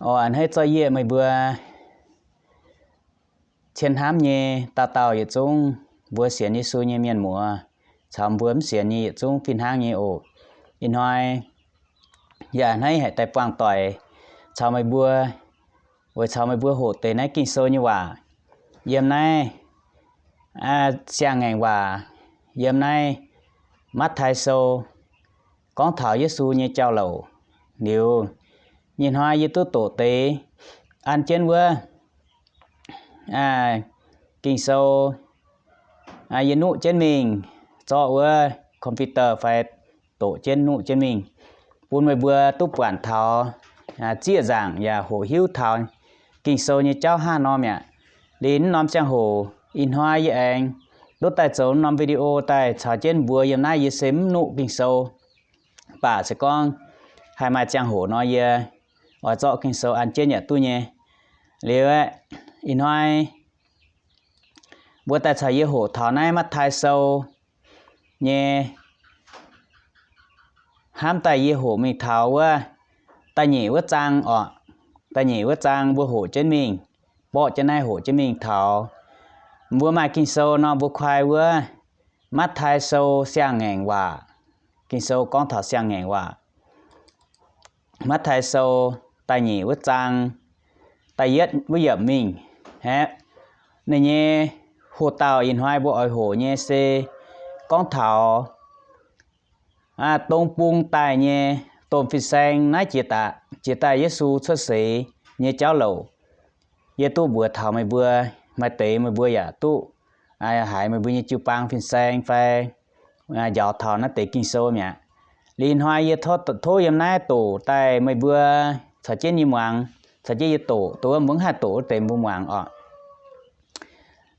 Oc, a'hneiv zorqv yie meih mbuo cien hnamv nyei dauh dauh yietc zungv, mbuo sienx Yesu nyei mienh muoz caux mbuo mv sienx nyei yietc zungv fih hnangv nyei oc. Ih hnoi yie a'hneiv haic daaih buangh doic caux meih mbuo, weic caux meih mbuo hoqc deix naaiv Ging-Sou nyei waac. Yiem naaiv siang-ngaengc waac, yiem naaiv Matv^tai Sou gorngv taux Yesu nyei jauv-louc. Liuz, nyei hnoi yie duqv doqc deix an jienv wuov Ging-Sou, yie nuqv jienv mingh, zorqv wuov computer fai doqc jienv nuqv jienv mingh, bun meih mbuo duqv buatc taux zieqv nzaangc yaac hoqc hiuv taux Ging-Sou nyei jauv hnangv nor mi'aqv. Liuz norm ziangh hoc ih hnoi yie aengx duqv daaih zoux norm video daaih caux jienv mbuo yiem naaiv. Yie se mv nuqv Ging-Sou, mv baac se gorngv haih maaih ziangh hoc nor yie oix zorqv Ging-Sou an jienv yaac duqv nyei. Liuz aeqv, ih hnoi mbuo daaih caux yie hoqc taux naaiv Matv^tai Sou nyei, hnamv daaih yie hoqc mingh taux wuov da'nyeic wuov zaang oc. Da'nyeic wuov zaang mbuo hoqc jienv mingh, borqv jienv naaiv hoqc jienv mingh taux mbuo maaih Ging-Sou nor mbuo kuaai wuov Matv^tai Sou siang-ngaengc waac. Ging-Sou gorngv taux siang-ngaengc waac. Matv^tai Sou da'nyeic wuov zaang da'yietv wuov yiemc mingh aeqv, ninh nyei hoqc dauh ih hnoi mbuo oix hoqc nyei se gorngv taux dong bung daaih nyei domh fin-saeng naaiv jiex daaih, jiex daaih Yesu cuotv seix nyei jauv-louc. Yie duqv mbuox taux meih mbuo, maaih deix meih mbuo yaac duqv haiz meih mbuo nyei jiu-baang fin-saeng fai njaaux taux naaiv deix Ging-Sou mi'aqv. Liuz ih hnoi yie tov yiem naaiv doqc daaih meih mbuo caux jienv nyei muangx, caux jienv yie doqc, dongh wuov mv haih doqc wuov deix mbuo muangx oc.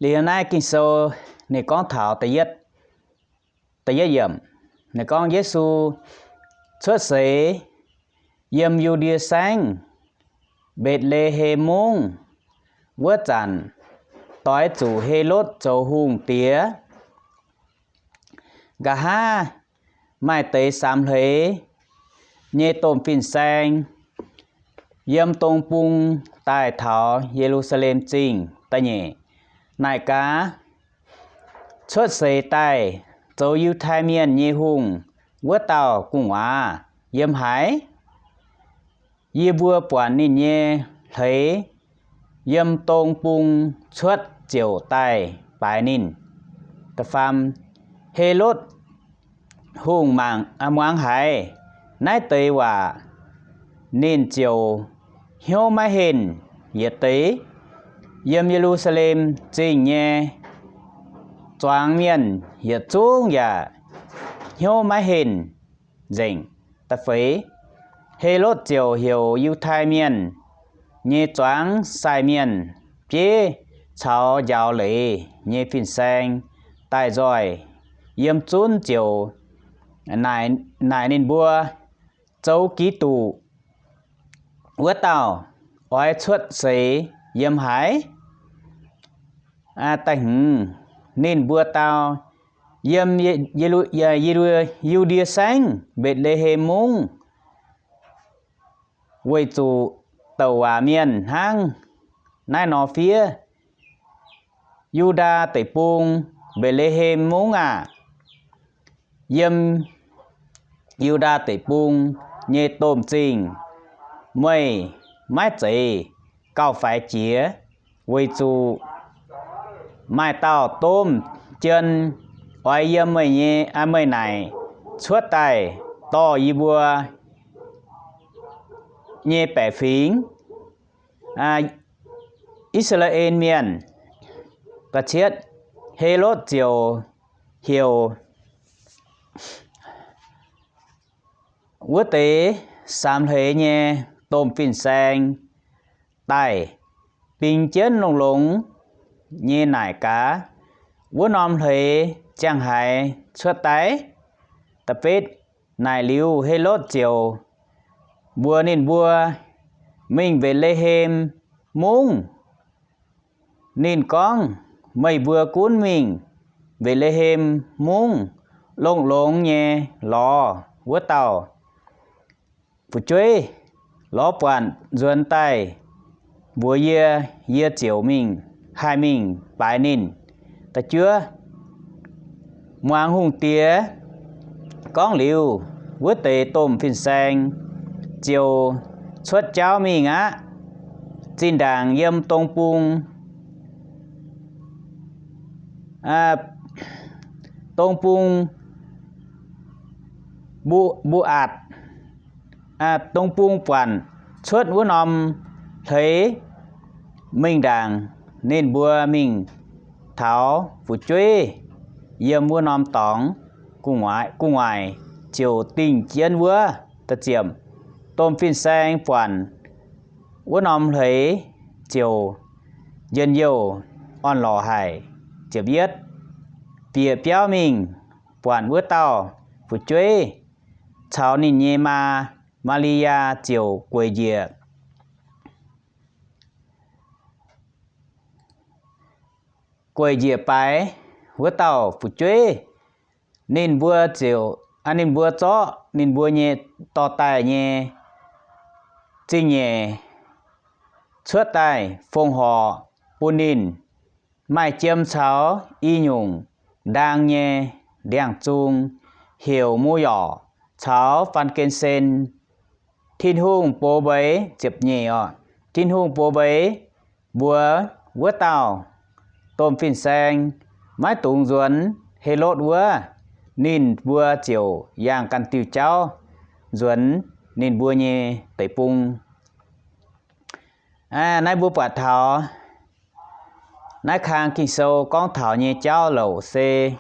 Liuz naaiv Ging-Sou ninh gorngv taux da'yietv, da'yietv yiemc, ninh gorngv Yesu cuotv seix yiem Yu^ndie Saengv, Mbetc^le^hem Mungv. Wuov zanc doix zuqc Helotv zoux hungh diex. Nqa'haav maaih deix samx hleix nyei domh fin-saeng yiem dong bung daaih taux Ye^lu^saa^lem Zingh. Da'nyeic, naaic gaax, Cuotv seix daaih zoux Yiutai Mienh nyei hungh wuov dauh gu'nguaaz yiem haaix? Yie mbuo buatc ninh nyei hleix yiem dong bung cuotv ziouc daaih baaix ninh. Da'faam, Helotv Hungh mangc, muangx haiz naaiv deix waac, ninh ziouc hnyouv maiv henh yietc deix. Yiem Ye^lu^saa^lem Zingh nyei zuangx mienh yietc zungv yaac hnyouv maiv henh nzengc. Da'feix, Helotv ziouc heuc Yiutai Mienh nyei zuangx sai mienh, bieiv caux njaaux leiz nyei fin-saeng daaih nzoih yiem zunv ziouc naaic ninh mbuo, Zoux Giduc wuov dauh oix cuotv seix yiem haaix? Da'hmz, ninh mbuo dau, Yiem Yu^ndie Saengv Mbetc^le^hem Mungv, weic zuqc douc waac mienh hnangv naaiv nor fiev, Yu^ndaa Deic-Bung, Mbetc^le^hem Mungv aah! Yiem Yu^ndaa Deic-Bung nyei domh zingh meih maiv zeiz gauh faix jiex, weic zuqc maaih dauh domh jien oix yiem meih nyei, meih naaic cuotv daaih dorh yie mbuo nyei baeqc fingx, I^saa^laa^en Mienh. Da'cietv, Helotv ziouc heuc wuov deix samx hleix nyei domh fin-saeng daaih, bingx jienv longx-longx nyei naaic gaax, wuov norm hleix ziangh haaix cuotv daaih? Da'betv, naaic liuz Helotv ziouc mbuox ninh mbuo, Mingh Mbetc^le^hem Mungv. Ninh gorngv, Meih mbuo gunv mingh Mbetc^le^hem Mungv, longx-longx nyei lorz wuov dauh fu'jueiv, lorz buatc nzuonx daaih mbuox yie, yie ziouc mingh haih mingh baaix ninh. Da'juov, muangx hungh diex gorngv liuz, wuov deix domh fin-saeng ziouc cuotv jauv mingh aqv. Zinh ndaangc yiem dong bung, dong bung mbu, mbu atc, dong bung buatc cuotv wuov norm hleix mingh ndaangc, ninh mbuo mingh taux fu'jueiv yiem wuov norm dorngx gu'nguaaic, gu'nguaaic ziouc dingh jienv wuov. Ziepc, domh fin-saeng buatc wuov norm hleix ziouc njien-youh orn-lorqc haic. Ziepc yietv, bieqc biauv mingh buatc wuov dauh fu'jueiv caux ninh nyei maa, Maa^li^yaa, ziouc gueic njiec, gueic njiec baaix wuov dauh fu'jueiv. Ninh mbuo ziouc, ninh mbuo zorqv ninh mbuo nyei dorh daaih nyei zingh nyeic cuotv daaih fongc horc bun ninh, maaih jiem caux i nyungc ndaang nyei ndiangx-zung, heuc mu yorc caux faan-gen-sen. Tin-Hungh box mbeix, ziepc nyeic oc, Tin-Hungh box mbeix mbuox wuov dauh domh fin-saeng maiv dungx nzuonx Helotv wuov. Ninh mbuo ziouc yangh ganh diuh jauv nzuonx ninh mbuo nyei deic-bung. Naaiv mbuo buatc taux naaiv kang Ging-Sou gorngv taux nyei jauv louc se,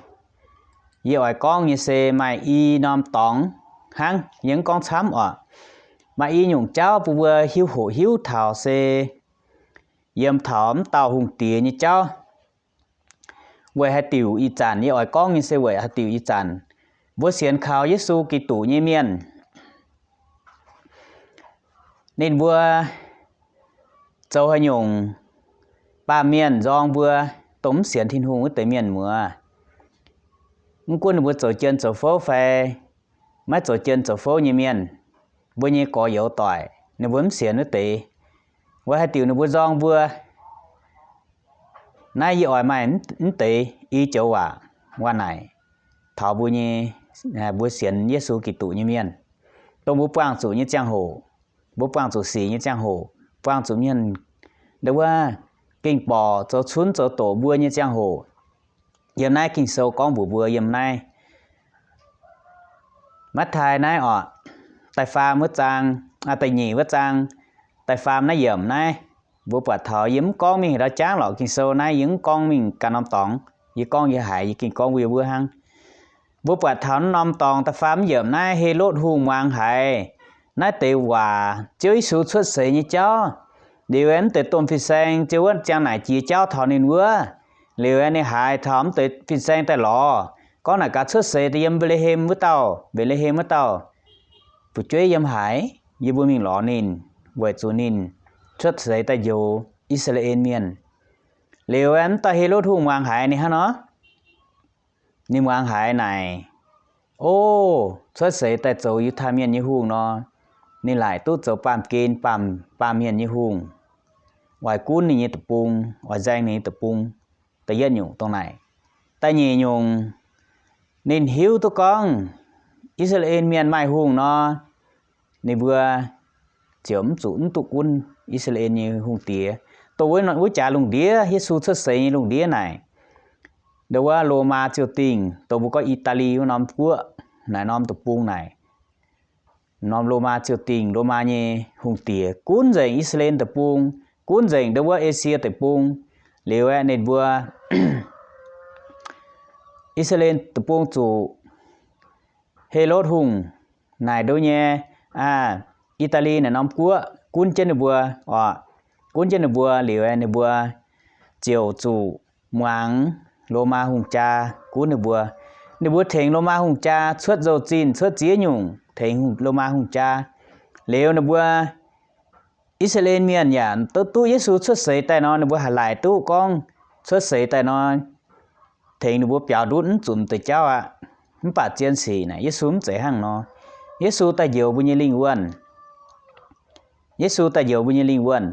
yie oix gorngv nyei se maaih i norm dorngx hnangv, yie mv gorngv camv oc. Maaih i nyungc jauv bun mbuo hiuv hoqc hiuv taux se yiem taux mv dauh hungh diex nyei jauv. Weic haaix diuc ih zanc yie oix gorngv nyei se weic haaix diuc ih zanc mbuo sienx kaux Yesu Giduc nyei mienh, ninh mbuo zoux haaix nyungc baamh mienh nzorng mbuo dongh mv sienx Tin-Hungh wuov deix mienh muoz. Mv gunv ninh mbuo zoux jien zoux fouv fai maiv zoux jien zoux fouv nyei mienh, mbuo nyei gorx-youz doic, ninh mbuo mv sienx wuov deix, weic haaix diuc ninh mbuo nzorng mbuo? Naaiv yie oix maaih mv deix i joux waac waac naaic taux mbuo nyei, mbuo sienx Yesu Giduc nyei mienh, dongh mbuo buangh zuqc nyei ziangh hoc, mbuo buangh zuqc sic nyei ziangh hoc, buangh zuqc mienh ndo wuov gengh borqc zoux cunv zoux doqc mbuo nyei ziangh hoc. Yiem naaiv Ging-Sou gorngv mbuox mbuo yiem naaiv Matv^taai naaiv oc, da'faam wuov zaang, da'nyeic wuov zaang, da'faam naaiv yiemc naaiv, mbuo buatc taux yie mv gorngv mingh haaix ndau jangv lorqc. Ging-Sou naaiv yie mv gorngv mingh ganh norm dorngx, yie gorngv yie haiz yie gengh gorngv wuov wuov hnangv. Mbuo buatc taux norm dorngx da'faam yiemc naaiv, Helotv Hungh muangx haiz naaiv deix waac, Ziouv Yesu cuotv seix nyei jauv. Liuz aeqv, mv deix domh fin-saeng ziouc wuov ziang naaic jiex jauv taux ninh wuov. Liuz aeqv, ninh haiz taux mv deix fin-saeng daaih lorz gorngv naaic gaax cuotv seix daaih yiem Mbetc^le^hem wuov dauh, Mbetc^le^hem wuov dauh fu'jueiv yiem haaix, yie mbuo mingh lorz ninh, weic zuqc ninh cuotv seix daaih njoux I^saa^laa^en Mienh. Liuz aeqv, mv dauh Helotv Hungh muangx haiz ninh hnangv nor, ninh muangx haiz naaic, O, cuotv seix daaih zoux Yiutai Mienh nyei hungh nor, ninh laaic duqv zoux baamh gen baamh, baamh mienh nyei hungh, oix gunv ninh nyei deic-bung, oix nzaeng ninh nyei deic-bung. Da'yietv nyungc dongh naaic. Da'nyeic nyungc, ninh hiuv duqv gorngv I^saa^laa^en Mienh maaih hungh nor, ninh mbuo ziouc mv zuqc mv duqv gunv I^saa^laa^en nyei hungh diex. Dongh wuov, wuov jaax lungh ndiev, Yesu cuotv seix nyei lungh ndiev naaic, ndo wuov Lomaa ziouh dingh, dongh mbuo gorngv I^daa^li wuov norm guoqv, naaic norm deic-bung naaic, norm Lomaa ziouh dingh, Lomaa nyei hungh diex gunv nzengc I^saa^laa^en deic-bung, gunv nzengc ndo wuov Esie deic-bung. Liuz aeqv, ninh mbuo I^saa^laa^en deic-bung zuqc Helotv Hungh naaic nduov nyei, I^daa^li naaic norm guoqv gunv jienv ninh mbuo oc. Gunv jienv ninh mbuo liuz aeqv, ninh mbuo ziouc zuqc muangx Lomaa hungh jaa gunv ninh mbuo. Ninh mbuo tengx Lomaa hungh jaa cuotv nzou-zinh, cuotv ziex nyungc, tengx Lomaa hungh jaa. Liuz ninh mbuo I^saa^laa^en Mienh yaac duqv duqv Yesu cuotv seix daaih nor, ninh mbuo haih laaic duqv gorngv cuotv seix daaih nor, tengx ninh mbuo biaux ndutv mv zunc deix jauv aqv. Mv baac zien sic naaic Yesu mv zeiz hnangv nor. Yesu daaih njoux mbuo nyei lingh wuonh. Yesu daaih njoux mbuo nyei lingh wuonh.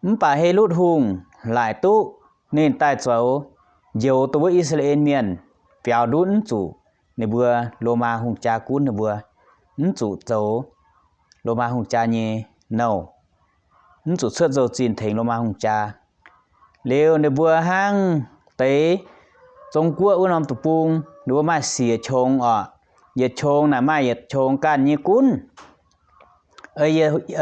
Mv baac Helotv Hungh laaic duqv ninh daaih zoux njoux dongh wuov I^saa^laa^en Mienh biaux ndutv mv zuqc ninh mbuo Lomaa hungh jaa gunv ninh mbuo, mv zuqc zoux Lomaa hungh jaa nyei nouh, mv zuqc cuotv nzou-zinh tengx Lomaa hungh jaa. Liuz ninh mbuo hnangv deix Zong-Guoqv wuov norm deic-bung, ninh mbuo maaih siec qongx oc. Yietc qongx naaic maaih yietc qongx ganh nyei gunv. Ei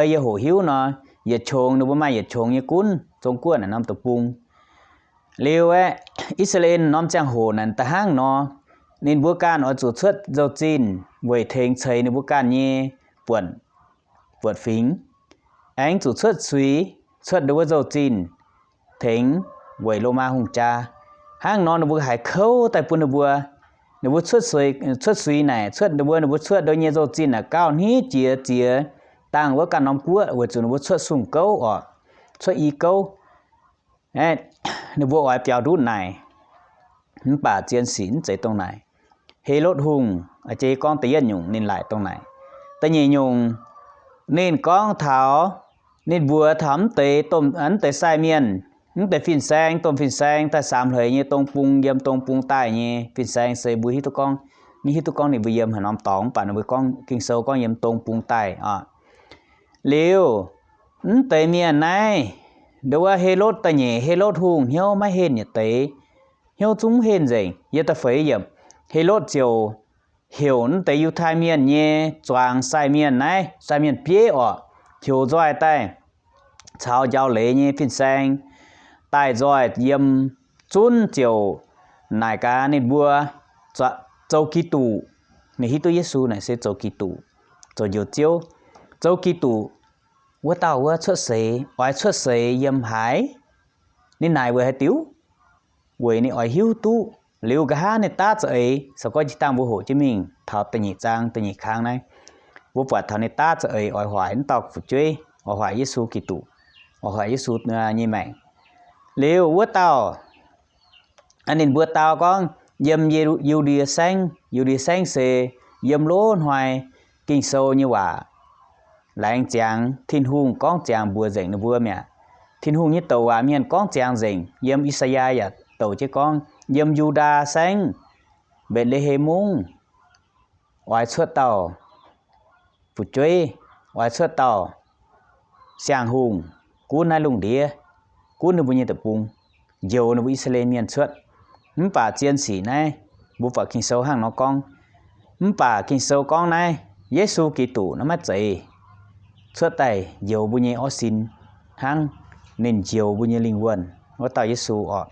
yie hoqc hiuv nor, yietc qongx ninh mbuo maaih yietc qongx nyei gunv, Zong-Guoqv naaic norm deic-bung. Liuz aeqv, I^saa^laa^en norm ziangh hoc naaic da'hnangv nor, ninh mbuo ganh oix zuqc cuotv nzou-zinh weic tengx ceix ninh mbuo ganh nyei buonc, buonc fingx, aengx zuqc cuotv suix, cuotv ndon wuov nzou-zinh tengx weic Lomaa hungh jaa. Hnangv nor ninh mbuo haiz kouv daaih bun ninh mbuo, ninh mbuo cuotv suix, cuotv suix naaic, cuotv ndon wuov, ninh mbuo cuotv ndon nyei nzou-zinh naaic gauh hniev jiex ziex dangh wuov ganh norm guoqv, weic zuqc ninh mbuo cuotv sung gouv oc, cuotv i gouv. Ninh mbuo oix biaux ndutv naaic, mv baac zien sic mv zeiz dongh naaic. Helotv Hungh, jiex gorngv da'yietv nyungc ninh laaic dongh naaic. Da'nyeic nyungc, ninh gorngv taux, ninh mbuox taux mv deix domh, mv deix sai mienh, mv deix fin-saeng, domh fin-saeng daaih samx hleix nyei dong bung, yiem dong bung daaih nyei fin-saeng se mbuo hiuv duqv gorngv, mv hiuv duqv gorngv ninh mbuo yiem haaix norm dorngx, mv baac ninh mbuo gorngv Ging-Sou gorngv yiem dong bung daaih oc. Liuz, mv deix mienh naaiv, nduov wuov Helotv da'nyeic, Helotv Hungh hnyouv maiv henh yietc deix, hnyouv zungv henh nzengc. Yiem da'feix yiemc, Helotv ziouc heuc mv deix Yiutai Mienh nyei zuangx sai mienh naaiv, sai mienh bieiv oc, heuc nzoih daaih caux njaaux leiz nyei fin-saeng daaih nzoih yiem zunv ziouc naaic gaax ninh mbuo zoux Giduc. Ninh hiuv duqv Yesu naaic se zoux Giduc, zoux Njoux Ziouv. Zoux Giduc, wuov dauh wuov cuotv seix, oix cuotv seix yiem haaix? Ninh naaic weic haaix diuc? Weic ninh oix hiuv duqv. Liuz nqa'haav ninh daav za'eix, se gorngv jiex dangh mbuo hoqc jienv mingh taux da'nyeic zaang, da'nyeic kang naaiv, mbuo buatc taux ninh daav za'eix oix hoic wuov dauh fu'jueiv, oix hoic Yesu Giduc, oix hoic Yesu nyei maengc. Liuz wuov dauh, ninh mbuo dau gorngv yiem Yu^ndie Saengv, Yu^ndie Saengv se yiem lov hnoi Ging-Sou nyei waac laengz ziangx, Tin-Hungh gorngv ziangx mbuox nzengc ninh mbuo mi'aqv. Tin-Hungh nyei douc waac mienh gorngv ziangx nzengc. Yiem I^saa^yaa yaac douc jienv gorngv, yiem Yu^ndaa Saengv, Mbetc^le^hem Mungv, oix cuotv dauh fu'jueiv, oix cuotv dauh siang-hungh gunv naaiv lungh ndiev, gunv ninh mbuo nyei deic-bung, njoux ninh mbuo I^saa^laa^en Mienh cuotv. Mv baac zien sic naaiv mbuo buatc Ging-Sou hnangv nor gorngv. Mv baac Ging-Sou gorngv naaiv Yesu Giduc naaiv maiv zeiz cuotv daaih njoux mbuo nyei orv sin hnangv. Ninh njoux mbuo nyei lingh wuonh wuov dauh Yesu oc.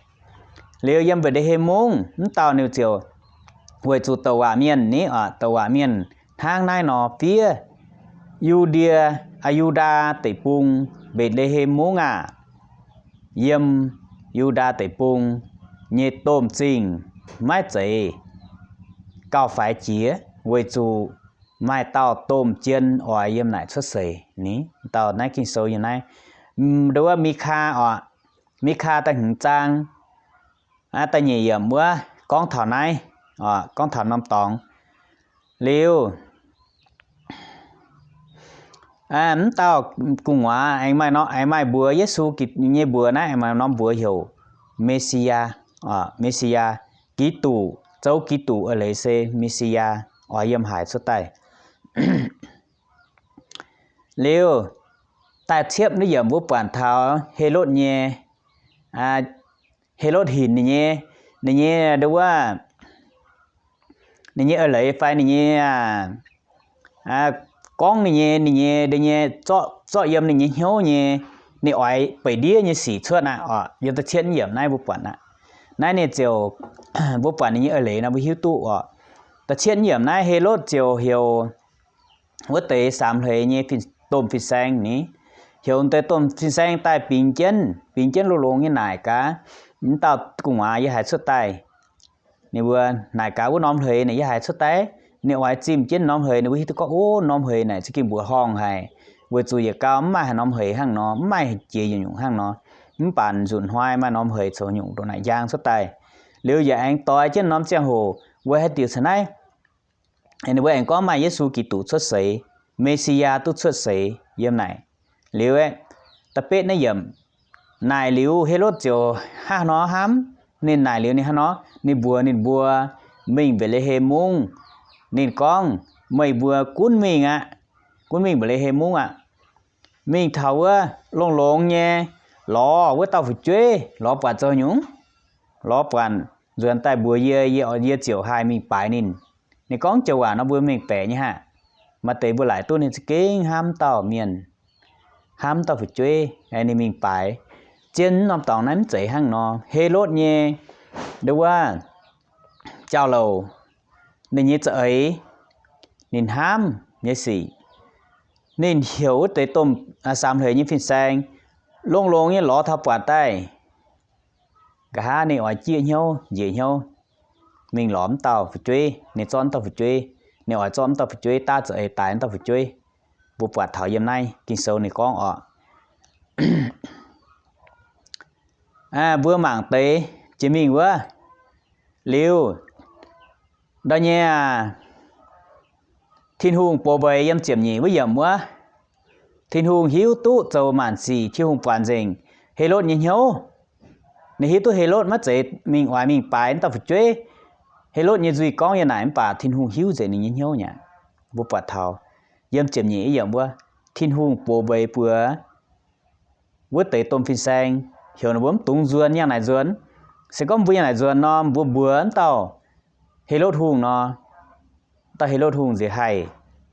Liuz yiem Mbetc^le^hem Mungv, mv dauh ninh ziouc weic zuqc douc waac mienh ni oc, douc waac mienh hnangv naaiv nor fiev, Yu^ndie, Yu^ndaa Deic-Bung, Mbetc^le^hem Mungv aah! Yiem Yu^ndaa Deic-Bung nyei domh zingh maiv zeiz gauh faix jiex, weic zuqc maaih dauh domh jien oix yiem naaic cuotv seix ni. Dauh naaiv Ging-Sou yiem naaiv, nduov wuov Mi^kaa oc, Mi^kaa da'hmz zaang da'nyeic yiemc wuov gorngv taux naaiv, gorngv taux norm dorngx. Liuz, mv dauh gu'nguaaz aengx maaih nor, aengx maaih mbuox Yesu nyei mbuox naaiv, aengx maaih norm mbuox heuc Me^si^yaa, Me^si^yaa, Giduc, zoux Giduc eix leiz se Me^si^yaa, oix yiem haaix cuotv daaih. Liuz, da'cietv yiemc mbuo buatc taux Helotv nyei, Helotv hinc ninh nyei, ninh nyei nduov wuov, ninh nyei eix leiz fai ninh nyei gorngv ninh nyei, ninh nyei, ninh nyei zorqv yiem ninh nyei hnyouv nyei, ninh oix beic ndiev nyei sic cuotv aqv oc. Yiem da'cietv yiemc naaiv mbuo buatc aqv. Naaiv ninh ziouc, mbuo buatc ninh nyei eix leiz nor mbuo hiuv duqv oc. Da'cietv yiemc naaiv Helotv ziouc heuc wuov deix samx hleix nyei domh fin-saeng ni, heuc deix domh fin-saeng daaih bingx jienv, bingx jienv longx-longx nyei naaic gaax, mv dauh gu'nguaaz yiem haaix cuotv daaih. Ninh mbuo naaic gaax wuov norm hleix naaic yiem haaix cuotv daaih. Ninh oix zimh jienv norm hleix, ninh mbuo hiuv duqv gorngv, o, norm hleix naaic za'gengh mbuoqc horngh haic, weic zuqc yietc gau mv maaih haaix norm hleix hnangv nor, mv maaih jiex nyungc-nyungc hnangv nor. Mv baac nzunc hnoi maaih norm hleix coux nyungc ndongc naaic njang cuotv daaih. Liuz yaac aengx doix jienv norm ziangh hoc weic haaix diuc caux naaiv, ninh mbuo aengx gorngv maaih Yesu Giduc cuotv seix, Me^si^yaa duqv cuotv seix yiem naaic. Liuz aeqv, da'betv naaiv yiemc, naaic liuz Helotv ziouc hnangv nor hnamv. Ninh naaic liuz ninh hnangv nor, ninh mbuox ninh mbuo, mingh Mbetc^le^hem Mungv. Ninh gorngv, meih mbuo gunv mingh aqv, gunv mingh Mbetc^le^hem Mungv aqv. Mingh taux wuov longx-longx nyei lorz wuov dauh fu'jueiv, lorz buatc zoux nyungc, lorz buatc nzuonx daaih mbuox yie, yie, yie ziouc haih mingh baaix ninh. Ninh gorngv joux waac nor mbuo mengh baeqc nyei haic. Maaih deix mbuo laaic duqv ninh za'gengh hnamv dauh mienh, hnamv dauh fu'jueiv, ninh mingh baaix. Zien norm dorngx naaiv mv zeiz hnangv nor. Helotv nyei nduov wuov jauv-louc, ninh nyei za'eix, ninh hnamv nyei sic, ninh heuc wuov deix domh samx hleix nyei fin-saeng longx-longx nyei lorz taux buatc daaih. Nqa'haav ninh oix jieqv hnyouv njiec hnyouv mingh lorz mv dauh fu'jueiv, ninh zorqv mv dauh fu'jueiv, ninh oix zorqv mv dauh fu'jueiv daav za'eix daix mv dauh fu'jueiv. Mbuo buatc taux yiem naaiv Ging-Sou ninh gorngv oc. Mbuo mangc deix jiex mingh wuov liuz, ndau nyei aac, Tin-Hungh box mbeix yiem ziepc nyeic wuov yiemc wuov, Tin-Hungh hiuv duqv zoux maanc sic, Tin-Hungh buatc nzengc Helotv nyei hnyouv. Ninh hiuv duqv Helotv maiv zeiz mingh oix mingh baaix dauh fu'jueiv. Helotv nyei nzuih gorngv yiem naaic mv baac Tin-Hungh hiuv nzengc ninh nyei hnyouv nyei. Mbuo buatc taux yiem ziepc nyeic yiemc wuov, Tin-Hungh box mbeix mbuox wuov deix domh fin-saeng, heuc ninh mbuo mv dungx nzuonx, yangh naaic nzuonx. Se gorngv mbuo yangh naaic nzuonx nor, mbuo mbuox mv dauh Helotv Hungh nor, dauh Helotv Hungh nziex haih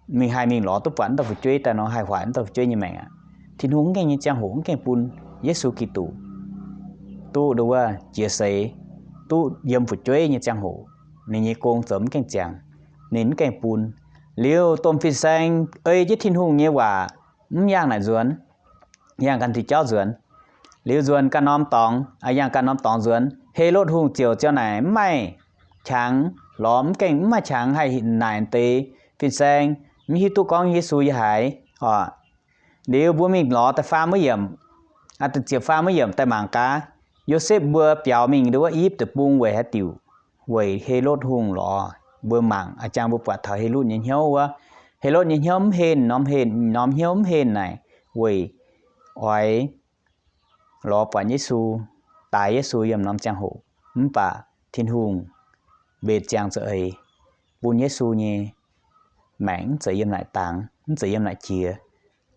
mingh, haih mingh lorz duqv buatc mv dauh fu'jueiv daaih nor, haih hoic mv dauh fu'jueiv nyei maengc aqv. Tin-Hungh mv gaengh nyei ziangh hoc mv gaengh bun Yesu Giduc duqv nduov wuov jiex seix, duqv yiem fu'jueiv nyei ziangh hoc, ninh nyei gong zoux mv gaengh ziangx, ninh mv gaengh bun. Liuz domh fin-saeng ei jienv Tin-Hungh nyei waac, mv yangh naaic nzuonx, yangh ganh diuh jauv nzuonx. Liuz nzuonx ganh norm dorngx, yangh ganh norm dorngx nzuonx, Helotv Hungh ziouc ziouc naaic mv maaih qangx lorz, mv gaengh mv maaih qangx haih naaic deix fin-saeng, mv hiuv duqv gorngv Yesu yiem haaix oc. Liuz mbuo mingh lorz da'faam wuov yiemc, ziepc faam wuov yiemc daaih mangc gaax, Yosepv mbuo biaux mingh nduov wuov I^yipv Deic-Bung weic haaix diuc? Weic Helotv Hungh lorz. Mbuo mangc a'jang mbuo buatc taux Helotv nyei hnyouv wuov, Helotv nyei hnyouv mv henh, norm henh, norm hnyouv mv henh naaic, weic oix lorz buatc Yesu, daix Yesu yiem norm ziangh hoc. Mv baac Tin-Hungh mbenc ziangx za'eix bun Yesu nyei maengc mv zeiz yiem naaic dangx, mv zeiz yiem naaic jiex,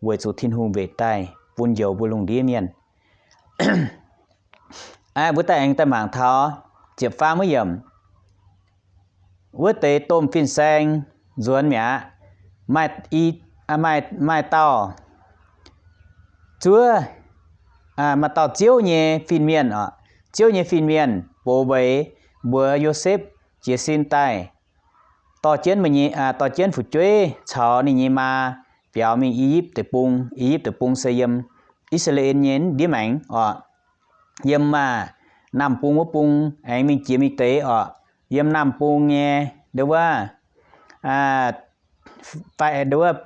weic zuqc Tin-Hungh mbenc daaih bun njoux mbuo lungh ndiev mienh. Aa, mbuo daaih aengx daaih mangc taux ziepc faam wuov yiemc, wuov deix domh fin-saeng nzuonx mi'aqv, maaih, maaih, maaih dauh zuov, maaih dauh Ziouv nyei fin-mienh oc. Ziouv nyei fin-mienh box mbeix mbuox Yosepv jiez sin daaih dorh jienv, dorh jienv fu'jueiv caux ninh nyei maa biaux mingh I^yipv Deic-Bung. I^yipv Deic-Bung se yiem I^saa^laa^en nyei ndiev maengx oc. Yiem aa, Namh Bung wuov bung aengx mingh jiex mingh deix oc. Yiem Namh Bung nyei nduov wuov, nduov wuov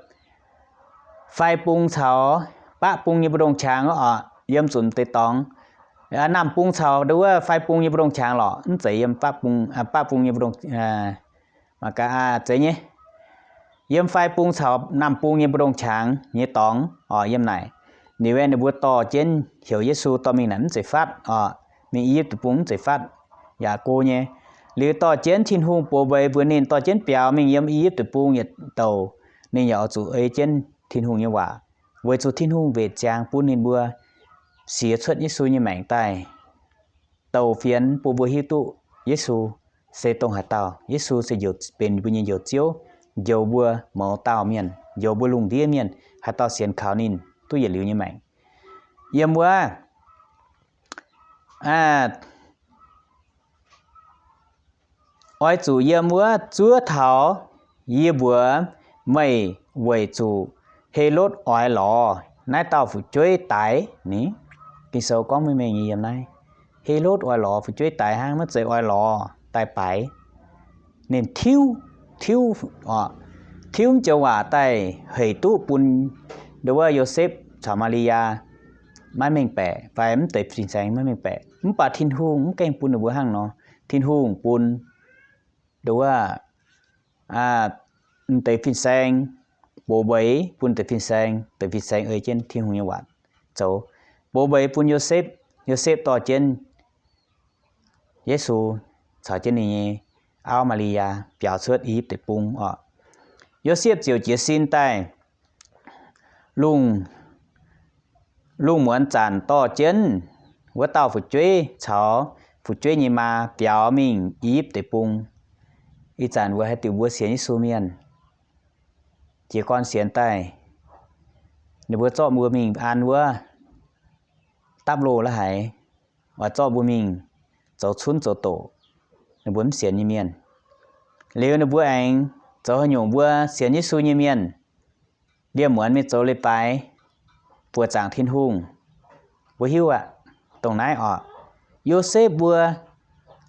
fai bung caux baqv bung nyei mbu'ndongx-qangx oc, yiem zunc deix dorngx. Namh Bung caux nduov wuov fai bung nyei mbu'ndongx-qangx lorqc, mv zeiz yiem baqv bung, baqv bung nyei mbu'ndongx, mangc gaax, zeiz nyei. Yiem fai bung caux Namh Bung nyei mbu'ndongx-qangx nyei dorngx oc, yiem naaic. Liuz aeqv, ninh mbuo dorh jienv heuc Yesu dorh mingh naaic mv zeiz fatv oc, mingh I^yipv Deic-Bung mv zeiz fatv, yaac go nyei. Liuz dorh jienv Tin-Hungh box mbeix mbuox ninh dorh jienv biaux mingh yiem I^yipv Deic-Bung yietc douc, ninh yaac oix zuqc ei jienv Tin-Hungh nyei waac, weic zuqc Tin-Hungh mbenc ziangx bun ninh mbuo siex cuotv Yesu nyei maengc daaih douc fienx bun mbuo hiuv duqv Yesu se dongh haaix dauh. Yesu se njoux, benx mbuo nyei Njoux Ziouv, njoux mbuo mouz dauh mienh, njoux mbuo lungh ndiev mienh, haaix dauh sienx kaux ninh duqv yietc liuz nyei maengc. Yiem wuov, oix zuqc yiem wuov zuov taux yie mbuox meih, weic zuqc Helotv oix lorz naaiv dauh fu'jueiv daix ni. Ging-Sou gorngv mengh mengh nyei yiem naaiv, Helotv oix lorz fu'jueiv daix hnangv, maiv zeiz oix lorz daaih baaix. Ninh tiuv, tiuv oc, tiuv mv joux waac daaih hec duqv bun nduov wuov Yosepv caux Maa^li^yaa maiv mengh baeqc, fai mv deix fin-saeng maiv mengh baeqc. Mv baac Tin-Hungh mv gaengh bun ninh mbuo hnangv nor. Tin-Hungh bun nduov wuov mv deix fin-saeng box mbeix bun deix fin-saeng, deix fin-saeng ei jienv Tin-Hungh nyei waac zoux. Box mbeix bun Yosepv, Yosepv dorh jienv Yesu caux jienv ninh nyei auv, Maa^li^yaa, biaux cuotv I^yipv Deic-Bung oc. Yosepv ziouc jiez sin daaih, lungh, lungh muonz zanc dorh jienv wuov dauh fu'jueiv caux fu'jueiv nyei maa biaux mingh I^yipv Deic-Bung. Ih zanc mbuo haih diuc mbuo sienx Yesu mienh, jiez gorn sienx daaih, ninh mbuo zorqv mbuo mingh an wuov dapv loh la'haiz, oix zorqv mbuo mingh zoux cunv zoux doqc, ninh mbuo mv sienx nyei mienh. Liuz ninh mbuo aengx zoux haaix nyungc? Mbuo sienx Yesu nyei mienh liemh muonz mingh zoux leiz-baaix buoqc zaangc Tin-Hungh. Mbuo hiuv aqv, dongh naaiv oc. Yosepv mbuo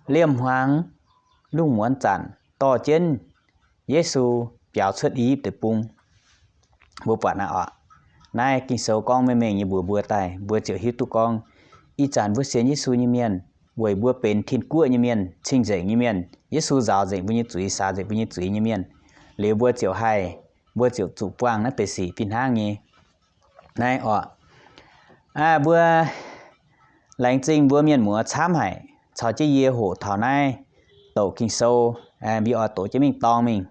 liemh hmuangx lungh muonz zanc dorh jienv Yesu biaux cuotv I^yipv Deic-Bung. Mbuo buatc naaiv oc, naaiv Ging-Sou gorngv mengh mengh nyei mbuox mbuo daaih, mbuo ziouc hiuv duqv gorngv ih zanc mbuo sienx Yesu nyei mienh weic mbuo benx Tin-Guoqv nyei mienh, cing-nzengc nyei mienh. Yesu nzaaux nzengc mbuo nyei zuiz, saax nzengc mbuo nyei zuiz nyei mienh. Liuz mbuo ziouc haih, mbuo ziouc zuqc buangh naaiv deix sic fih hnangv nyei. Naaiv oc, mbuo laengz zingh mbuo mienh muoz camv haic caux jienv yie hoqc taux naaiv douc Ging-Sou, mbuo oix doqc jienv mingh dorng mingh.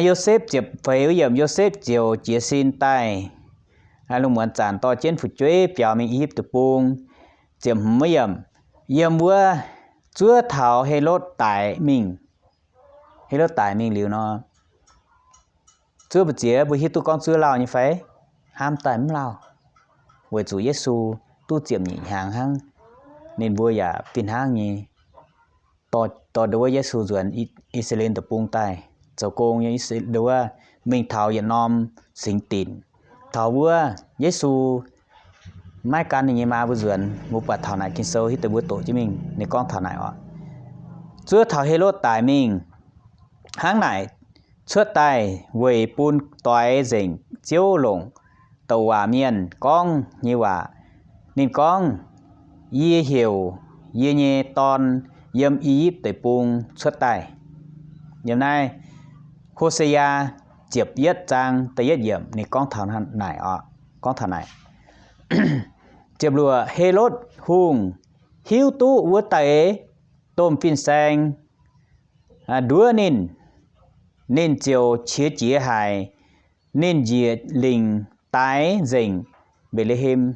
Yosepv ziepc feix wuov yiemc, Yosepv ziouc jiez sin daaih, lungh muonz zanc dorh jienv fu'jueiv biaux mingh I^yipv Deic-Bung. Ziepc hmz wuov yiemc, yiem wuov zuov taux Helotv daic mingh. Helotv daic mingh liuz nor, zuov mbu'ziex mbuo hiuv duqv gorngv zuov lauh nyei fai? Hnamv daaih mv lauh, weic zuqc Yesu duqv ziepc nyeic hnyangx hnangv. Ninh mbuo yaac fih hnangv nyei dorh, dorh nduov Yesu nzuonx I^saa^laa^en Deic-Bung daaih zoux gong nyei. Nduov mingh taux yietc norm singx dinc, taux wuov Yesu maiv gan ninh nyei maa mbuo nzuonx. Mbuo buatc taux naaic Ging-Sou hiuv deix mbuo doqc jienv mingh, ninh gorngv taux naaic oc. Zuov taux Helotv daic mingh, hnangv naaic cuotv daaih weic bun doix nzengc Ziouv longc douc waac mienh gorngv nyei waac. Ninh gorngv, Yie heuc yie nyei Dorn yiem I^yipv Deic-Bung cuotv daaih. Yiem naaiv Ho^se^yaa ziepc yietv zaang da'yietv yiemc ninh gorngv taux naaic oc, gorngv taux naaic. Ziepc luoqc, Helotv Hungh hiuv duqv wuov deix domh fin-saeng nduov ninh, ninh ziouc qiex jiez haic. Ninh njiec lingc daix nzengc Mbetc^le^hem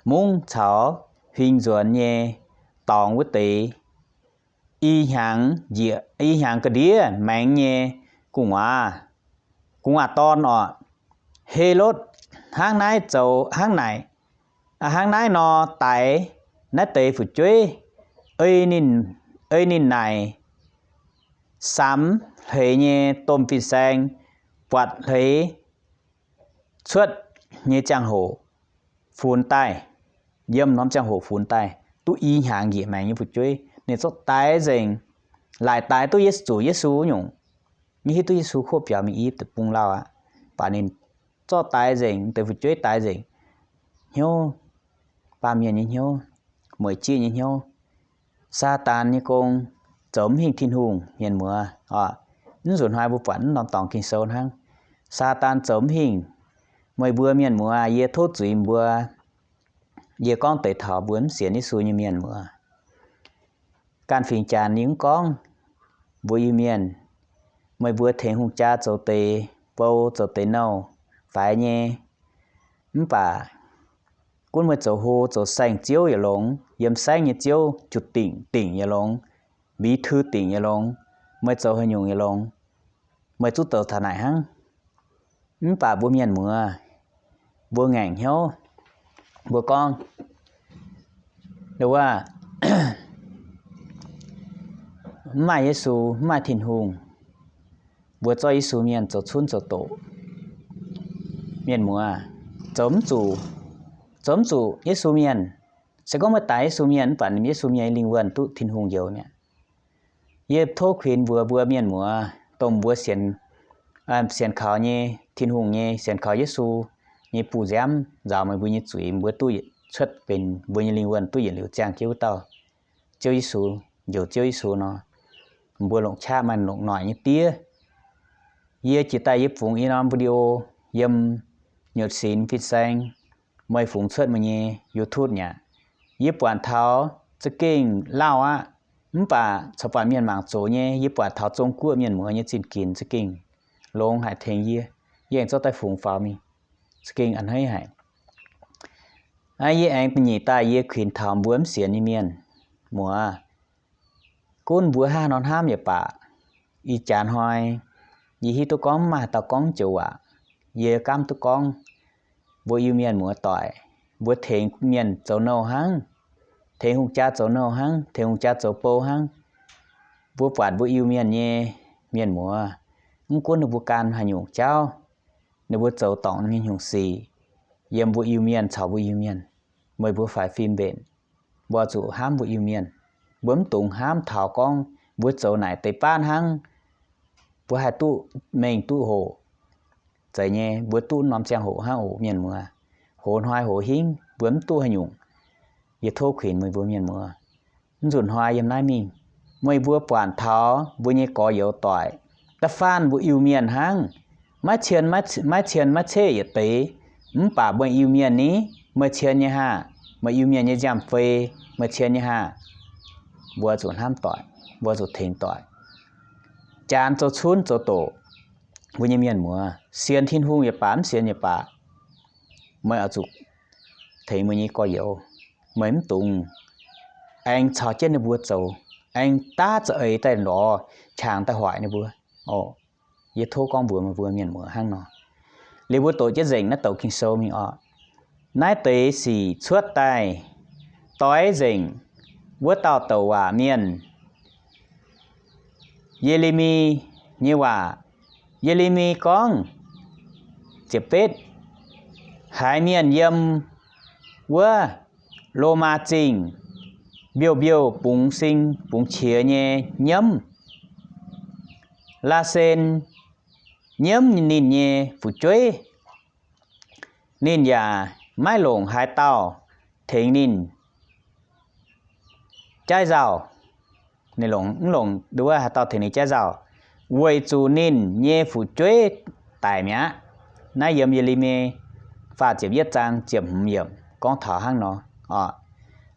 Mungv caux huing nzuonx nyei dorngx wuov deix i hnyangx njiec, i hnyangx ga'ndiev maengx nyei gu'nguaaz, gu'nguaaz-dorn oc. Helotv hnangv naaiv zoux, hnangv naaic, hnangv naaiv nor daix naaiv deix fu'jueiv, ei ninh, ei ninh naaic samx hleix nyei domh fin-saeng buatc hleix cuotv nyei ziangh hoc funx daaih, yiem norm ziangh hoc funx daaih, duqv i hnyangx njiec maengx nyei fu'jueiv, ninh zorqv daix nzengc, laaic daix duqv Yesu, zuqc Yesu wuov nyungc. Maiv hiuv duqv Yesu koqv biaux mingh i deic-bung lauh aqv, baac ninh zorqv daix nzengc, deix fu'jueiv daix nzengc. Hnyouv, baamh mienh nyei hnyouv, mueic jieqv nyei hnyouv, Saadaan nyei gong zoux mv hingh Tin-Hungh, mienh muoz oc. Mv nzunc hnoi mbuo buatc mv norm dorngx Ging-Sou hnangv. Saadaan zoux mv hingh. Meih mbuo mienh muoz, yie tov zuiz mbuo, yie gorngv deix taux mbuo mv sienx Yesu nyei mienh muoz. Ganh fingx Janx yie mv gorngv, mbuo Iu-Mienh, meih mbuo tengx hungh jaa zoux deix bou zoux deix nouh faix nyei, mv baac gunv meih zoux hlo zoux saeng-ziouv yaac longx, yiem saengv nyei ziouv juqc dingc dingc yaac longx, mbix tui dingc yaac longx, meih zoux haaix nyungc yaac longx, meih zuqc zoux taux naaic hnangv. Mv baac mbuo mienh muoz, mbuo ngaengc hnyouv, mbuo gorngv, wuov, mv maaih Yesu, mv maaih Tin-Hungh, mbuo zorqv Yesu mienh zoux cunv zoux doqc. Mienh muoz, zoux mv zuqc, zoux mv zuqc Yesu mienh. Se gorngv meih daix Yesu mienh mv baac ninh Yesu mienh lingh wuonh duqv Tin-Hungh njoux mi'aqv. Yie tov kuinx mbuox mbuo mienh muoz, dongh mbuo sienx, sienx kaux nyei Tin-Hungh nyei, sienx kaux Yesu nyei buh nziaamv nzaaux meih mbuo nyei zuiz, mbuo duqv cuotv benx mbuo nyei lingh wuonh duqv yietc liuz ziangh jienv wuov dauh Ziouv Yesu, njoux Ziouv Yesu nor, mbuo longc qaqv maaih longc noic nyei diev. Yie jiex daaih yie fungx i norm video yiem Nyutc Sinx Fin-Saeng, meih fungx cuotv meih nyei YouTube aqv. Yie buatc taux za'gengh lauh aqv, mv baac corc buatc mienh mangc zoqc nyei. Yie buatc taux Zong-Guoqv mienh muoz nyei zinh ginx za'gengh longx haic tengx yie. Yie aengx zorqv daaih fungx faaux mingh, za'gengh a'hneiv haic. Yie aengx da'nyeic daaih yie kuinx taux mbuo mv sienx nyei mienh muoz, gunv mbuo haaix nor hnamv yaac baac, ih jaax hnoi yie hiuv duqv gorngv mv maaih haaix dauh gorngv joux waac. Yie gaamv duqv gorngv mbuo Iu-Mienh muoz-doic, mbuo tengx mienh zoux nouh hnangv, tengx hungh jaa zoux nouh hnangv, tengx hungh jaa zoux bou hnangv. Mbuo buatc mbuo Iu-Mienh nyei mienh muoz, mv gunv ninh mbuo gan haaix nyungc jauv, ninh mbuo zoux dorngc nyei nyungc sic, yiem mbuo Iu-Mienh caux mbuo Iu-Mienh, meih mbuo faix fim mbenc, mbuo zuqc hnamv mbuo Iu-Mienh. Mbuo mv dungx hnamv taux gorngv mbuo zoux naaic deix baav hnangv, mbuo haih duqv mengh duqv hoqc. Zeiz nyei, mbuo duqv norm ziangh hoc hnangv oc mienh muoz. Hoz hnoi hoz hingv mbuo mv duqv haaix nyungc. Yie tov kuinx meih mbuo mienh muoz, mv nzunc hnoi yiem naaiv mingh, meih mbuo buatc taux mbuo nyei gorx-youz doic, da'faanh mbuo Iu-Mienh hnangv, maiv cien, maiv cien maiv ceqv yietc deix, mv baac meih Iu-Mienh ni, meih cien nyei haah? Meih Iu-Mienh nyei nziaamv-fei, meih cien nyei haah? Mbuo zuqc hnamv doic, mbuo zuqc tengx doic. Janx zoux cunv zoux doqc, mbuo nyei mienh muoz, sienx Tin-Hungh yaac baac, mv sienx yaac baac, meih oix zuqc tengx meih nyei gorx-youz. Meih mv dungx aengx caux jienv ninh mbuo zoux, aengx daav za'eix daaih lorz qangx daaih hoic ninh mbuo. Yie tov gorngv mbuox meih mbuo mienh muoz hnangv nor. Liuz mbuo doqc jienv nzengc naaiv douc Ging-Sou mingh oc. Naaiv deix sic cuotv daaih doix nzengc wuov dauh douc waac mienh, Ye^le^mi, nyei waac. Ye^le^mi gorngv, ziepc betv, haiz mienh yiem wuov Lomaa Zingh mbiouh mbiouh bungx sing bungx qiex nyei nyiemv, Laasen nyiemv ninh nyei fu'jueiv. Ninh yaac maiv longc haaix dauh tengx ninh jaiv nzauh. Ninh longc, mv longc nduov haaix dauh tengx ninh jaiv nzauh, weic zuqc ninh nyei fu'jueiv daic mi'aqv. Naaiv yiem Ye^le^mi faah ziepc yietv zaang ziepc hmz yiemc gorngv taux hnangv nor.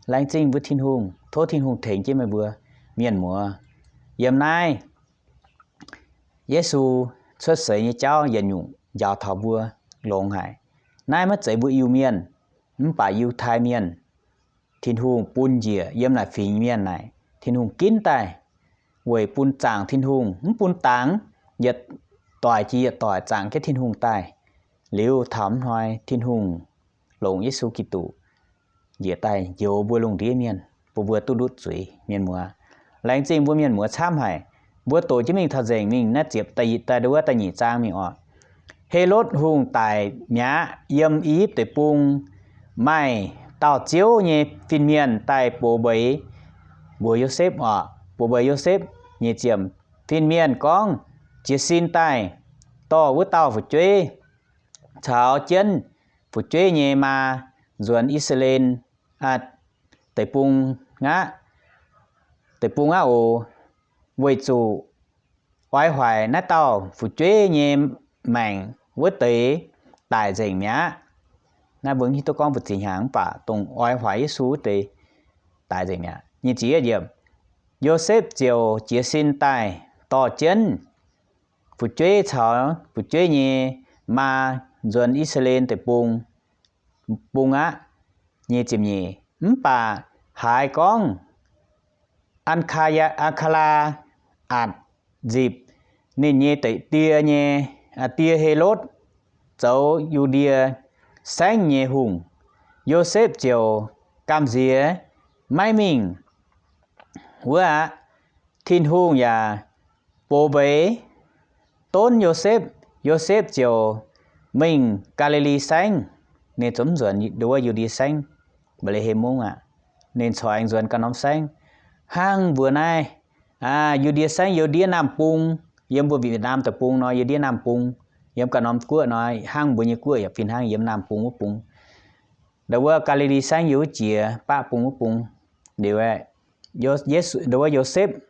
Laengz zingh mbuo Tin-Hungh, tov Tin-Hungh tengx jienv meih mbuo mienh muoz. Yiem naaiv Yesu cuotv seix nyei jauv yietc nyungc njaaux taux mbuo longx haic. Naaiv maiv zeiz mbuo Iu-Mienh, mv baac Yiutai Mienh, Tin-Hungh bun njiec yiem naaic fingx mienh naaic, Tin-Hungh ginv daaih weic bun zaangc Tin-Hungh, mv bun dangx, yietc doic jiex yietc doic zaangc jienv Tin-Hungh daaih. Liuz taux hnoi Tin-Hungh longc Yesu Giduc njiec daaih njoux mbuo lungh ndiev mienh, bun mbuo duqv ndutv zuiz. Mienh muoz, laengz zingh mbuo mienh muoz camv haic. Mbuo doqc jienv mingh taux nzengc mingh naaiv ziepc da'nyeic, da'nyeic zaang mingh oc. Helotv Hungh daic mi'aqv. Yiem I^yipv Deic-Bung maaih dauh ziouv nyei fin-mienh daaih box mbeix mbuox Yosepv oc. Box mbeix Yosepv nyei ziemc, fin-mienh gorngv, jiez sin daaih dorh wuov dauh fu'jueiv caux jienv fu'jueiv nyei maa nzuonx I^saa^laa^en deic-bung aqv, deic-bung aqv oc, weic zuqc oix hoic naaiv dauh fu'jueiv nyei maengc wuov deix daic nzengc mi'aqv. Naaiv mbuo hiuv duqv gorngv mbu'ziex hnyangx, mv baac dongh oix hoic Yesu wuov deix daic nzengc mi'aqv. Nyic ziepc yietv yiemc, Yosepv ziouc jiez sin daaih dorh jienv fu'jueiv caux fu'jueiv nyei maa nzuonx I^saa^laa^en Deic-Bung, bung aqv. Nyic ziepc nyeic, mv baac haiz gorngv Aa^kaa^yaa, Aa^kaa^laa^atc nzipc ninh nyei deic-die nyei, die Helotv zoux Yu^ndie Saengv nyei hungh, Yosepv ziouc gamh nziex maiv mingh wuov aqv. Tin-Hungh yaac box mbeix donv Yosepv. Yosepv ziouc mingh Gaa^li^li Saengv. Ninh zungv nzuonx nduov Yu^ndie Saengv, Mbetc^le^hem Mungv aqv. Ninh corc aengx nzuonx ganh norm saengv. Hnangv mbuo naaiv, Yu^ndie Saengv, Yu^ndie Naamh Bung, yiem mbuo Việt Nam Deic-Bung nor, Yu^ndie Naamh Bung, yiem ganh norm guoqv nor, hnangv mbuo nyei guoqv yaac fih hnangv yiem Naamh Bung wuov bung. Nduov Gaa^li^li Saengv yiem wuov jiex baqv bung wuov bung. Liuz, nduov Yosepv,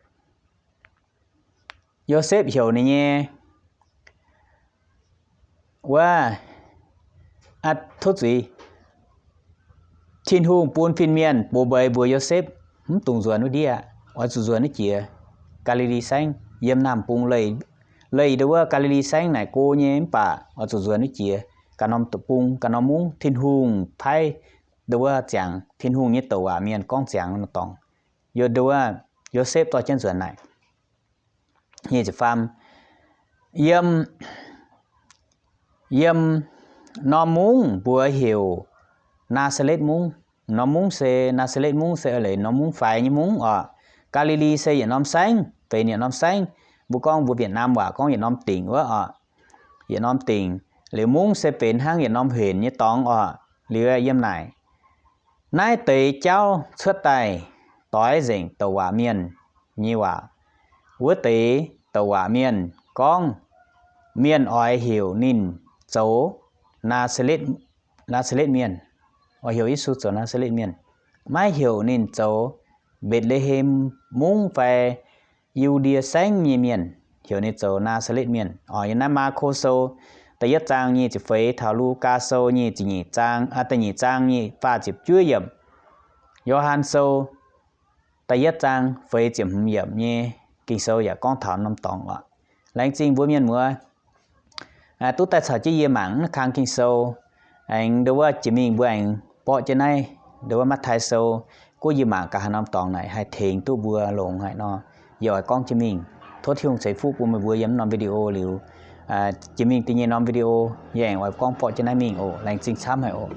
Yosepv heuc ninh nyei wuov, tov zuiz, Tin-Hungh bun fin-mienh bux mbeix mbuox Yosepv, mv dungx nzuonx wuov ndiev, oix zuqc nzuonx wuov jiex Gaa^li^li Saengv, yiem naamh bung leih, leih ndo wuov Gaa^li^li Saengv naaic go nyei, mv baac oix zuqc nzuonx wuov jiex ganh norm bung, ganh norm mungv. Tin-Hungh paaiv ndo wuov ziangx, Tin-Hungh nyei douc waac mienh gorngv ziangx nor dorngx, ndo wuov Yosepv dorh jienv nzuonx naaic. Nyic ziepc faam, yiem, yiem norm mungv mbuox heuc Naa^saa^letv Mungv. Norm mungv se, Naa^saa^letv Mungv se eix leiz norm mungv faix nyei mungv oc. Gaa^li^li se yietc norm saengv, benx yietc norm saengv. Mbuo gorngv mbuo Việt Nam waac gorngv yietc norm tỉnh wuov oc. Yietc norm tỉnh. Liuz mungv se benx hnangv yietc norm huenc nyei dorngx oc. Liuz yiem naaic, naaiv deix jauv cuotv daaih doix nzengc douc waac mienh nyei waac. Wuov deix douc waac mienh gorngv, mienh oix heuc ninh zoux Naa^saa^letv, Naa^saa^letv Mienh, oix heuc Yesu zoux Naa^saa^letv Mienh. Maiv heuc ninh zoux Mbetc^le^hem Mungv fai Yu^ndie Saengv nyei mienh, heuc ninh zoux Naa^saa^letv Mienh. Oc, yiem naaiv Maako Sou da'yietv zaang nyic ziepc feix, taux Lugaa Sou nyic ziepc nyeic zaang, aa, da'nyeic zaang nyic, faah ziepc juov yiemc, Yo^han Sou da'yietv zaang feix ziepc hmz yiemc nyei Ging-Sou yaac gorngv taux norm dorngx oc. Laengz zingh mbuo mienh muoz duqv daaih caux jienv yie mangc naaiv kang Ging-Sou. Aengx ndo wuov jiex mingh mbuo aengx borqv jienv naaiv ndo wuov Matv^tai Sou, gorngv yie mangc gaax haaix norm dorngx naaic haih tengx duqv mbuo longx haic nor, yie oix gorngv jienv mingh. Tov Tin-Hungh ceix fuqv bun meih mbuo yiem norm video liuz, jiex mingh da'nyeic norm video, yie aengx oix gorngv borqv jienv naaiv mingh oc. Laengz zingh camv haic oc.